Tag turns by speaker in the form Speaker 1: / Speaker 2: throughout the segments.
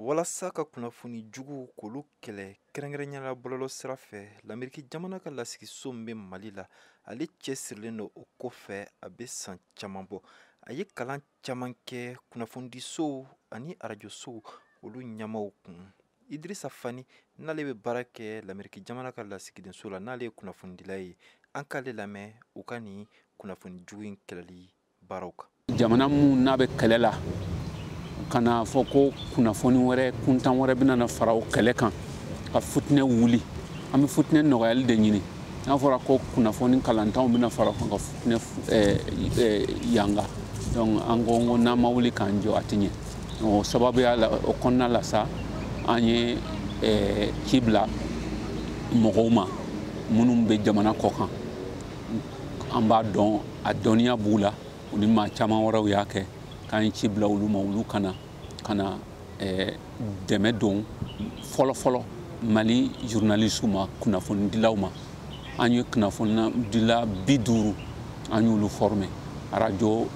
Speaker 1: Walasa ka kunnafoni jugu k'olu kɛlɛ, kɛrɛnkɛrɛnnenya la bɔlɔlɔ sira fɛ, Lameriki jamana ka lasigiso min bɛ Mali la, ale cɛsirilen don o kɔfɛ. A bɛ san caman bɔ, a ye kalan caman kɛ kunnafonidisow ani arajosow olu ɲɛmaw kun. Idirisa Fani, n'ale bɛ baara kɛ Lameriki jamana ka lasigidenso la, n'ale ye kunnafonidila ye, an k'ale lamɛn u ka nin kunnafoni jugu in kɛlɛli baaraw kan.
Speaker 2: Jamana mun n'a bɛ kɛlɛ la, ka na fɔ ko kunnafoni wɛrɛ kuntan wɛrɛ bɛna na fara o kɛlɛ kan ka futinɛ wuli, an bɛ futinɛ nɔgɔyali de ɲini. N'a fɔra ko kunnafoni kalantanw bɛna fara o kan ka futinɛ yanga, donc an ko n'an ma wuli k'an jɔ, a tɛ ɲɛ. O sababuya la, o kɔnɔna la sa, an ye ci bila mɔgɔw ma minnu bɛ jamana kɔ kan. An b'a dɔn a dɔnniya b'u la, u ni maa caman wɛrɛw y'a kɛ k'an ye ci bila olu ma, olu kana ka na dɛmɛ don fɔlɔ fɔlɔ Mali journaliste ma, kunnafonidilaw ma. An ye kunnafonidila 50, an y'olu former. Arajo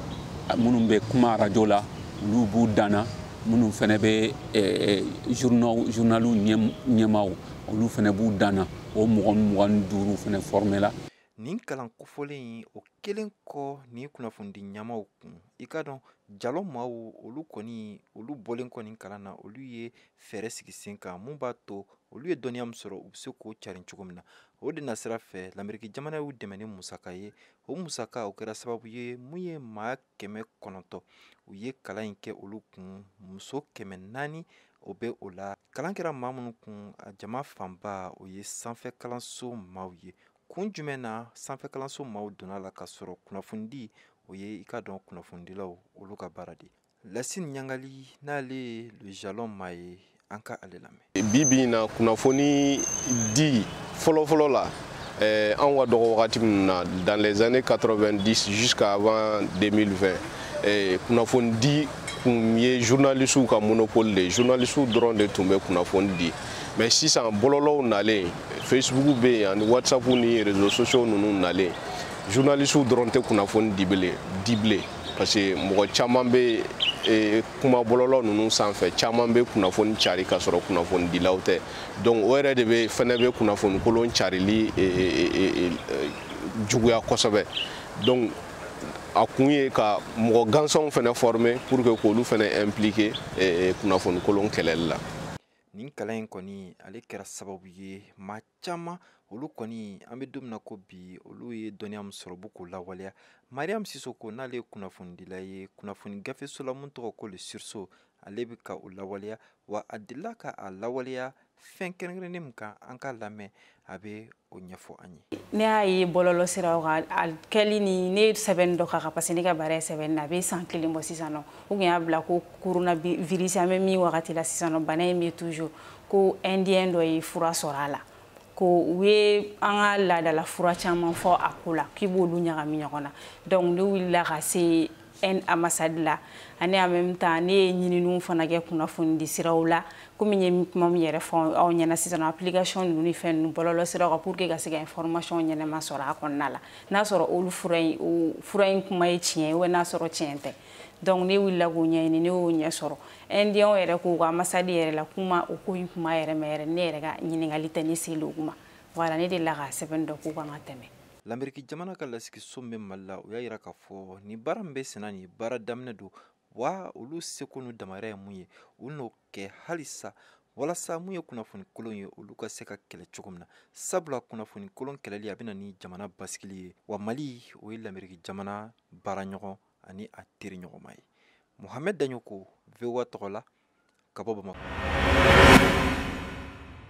Speaker 2: minnu bɛ kuma arajo la, olu b'u danna. Minnu fɛnɛ bɛ journal journaliw ɲɛmaaw, olu fɛnɛ b'u danna. O mɔgɔ 25 fɛnɛ former la.
Speaker 1: Nin kalan kofɔlen in, o kelen kɔ nin kunnafonidi ɲɛmaw kun, i ka dɔn jalɔ maaw, olu kɔni, olu bɔlen kɔ nin kalan na, olu ye fɛɛrɛ sigi sen kan mun b'a to olu ye dɔnniya min sɔrɔ, u bɛ se k'o carin cogo min na. O de nasira fɛ, Lameriki jamana y'u dɛmɛ ni musaka ye. O musaka o kɛra sababu ye mun ye maa 900, u ye kalan in kɛ olu kun. Muso 400, o bɛ o la. Kalan kɛra maa minnu kun, a jama fanba, o ye sanfɛ kalanso maaw ye. Kun jumɛn na sanfɛ kalanso maaw donna la ka sɔrɔ kunnafonidi o ye, i ka dɔn, kunnafonidilaw olu ka baara de? Lasine Ɲangali, n'ale ye Le Jalon maa ye, an ka ale lamɛn.
Speaker 3: Bi bi in na, kunnafoni di fɔlɔ-fɔlɔ la, anw ka dɔgɔ wagati min na, dans les années 90 jusqu'à avant 2020, kunnafoni di kun ye journalistes ka monopole de ye. Journalistes dɔrɔn de tun bɛ kunnafoni di. Mais sisan, bɔlɔlɔw nalen, Facebook bɛ yen ani WhatsApp ni réseaux sociaux ninnu nalen, journalistes dɔrɔn tɛ kunnafoni di bilen di bilen, parce que mɔgɔ caman bɛ kuma bɔlɔlɔ ninnu sanfɛ, caman bɛ kunnafoni cari ka sɔrɔ kunnafonidilaw tɛ. Donc o yɛrɛ de bɛ fɛnɛ bɛ kunnafoni kolon carili juguya kosɛbɛ. Donc a kun ye ka mɔgɔ gansanw fɛnɛ former pour que k'olu fɛnɛ impliquer kunnafoni kolon kɛlɛli la.
Speaker 1: Nin kalan in kɔni, ale kɛra sababu ye maa caman, olu kɔni, an bɛ don min na ko bi, olu ye dɔnniya min sɔrɔ, u k'o lawaleya. Mariam Sisoko, n'ale ye kunnafonidila ye kunnafoni gafeso la mun tɔgɔ ko Le Sursaut, ale bɛ ka o lawaleya. Wa a delila ka a lawaleya fɛn kɛrɛnkɛrɛnnen min kan, an k'a lamɛn, a bɛ o ɲɛfɔ an ye.
Speaker 4: Ne y'a ye bɔlɔlɔ siraw kan, a kɛli ni ne ye sɛbɛnni dɔ k'a kan, parce que ne ka baara ye sɛbɛnni na, a bɛ san kelen bɔ sisan nɔ. U tun y'a bila ko coronavirus, an bɛ min wagati la sisan nɔ, bana in bɛ toujours, ko indien dɔ ye fura sɔrɔ a la, ko u ye an ka laadala fura caman fɔ a ko la, k'i b'olu ɲagami ɲɔgɔn na. Donc ne wulila ka se N ambassade la, ani en même temps ne ye ɲininiw fana kɛ kunnafoni di siraw la, komi n ye kuma min yɛrɛ fɔ aw ɲɛna sisan, application ninnu ni fɛn ninnu, bɔlɔlɔ siraw kan, pour que ka se ka information ɲɛnama sɔrɔ a kɔnɔna la, n'a sɔrɔ olu fura in, o fura in kuma ye tiɲɛ ye, n'a sɔrɔ tiɲɛ tɛ. Donc ne wulila k'o ɲɛɲini, ne y'o ɲɛ sɔrɔ. Indien yɛrɛ k'u ka ambassade yɛrɛ la, kuma o ko in kuma yɛrɛ ma yɛrɛ, ne yɛrɛ ka ɲininkali tɛ ne selen o ma. Voilà, ne delila ka sɛbɛn dɔ k'u kan ka tɛmɛ.
Speaker 1: Lameriki jamana ka lasigiso min bɛ Mali la, o y'a yira k'a fɔ nin baara min bɛ senna, nin baara daminɛ don. Wa olu seko n'u damayira ye mun ye, u n'o kɛ halisa walasa mun ye kunnafoni kolon ye, olu ka se ka kɛlɛ cogo min na. Sabula kunnafoni kolon kɛlɛli, a bɛ na ni jamana basigili ye. Wa Mali, o ye Lameriki jamana baaraɲɔgɔn ani a teri ɲɔgɔnma ye. Mohamed Daɲoko, VOA tɔgɔ la, ka bɔ Bamakɔ.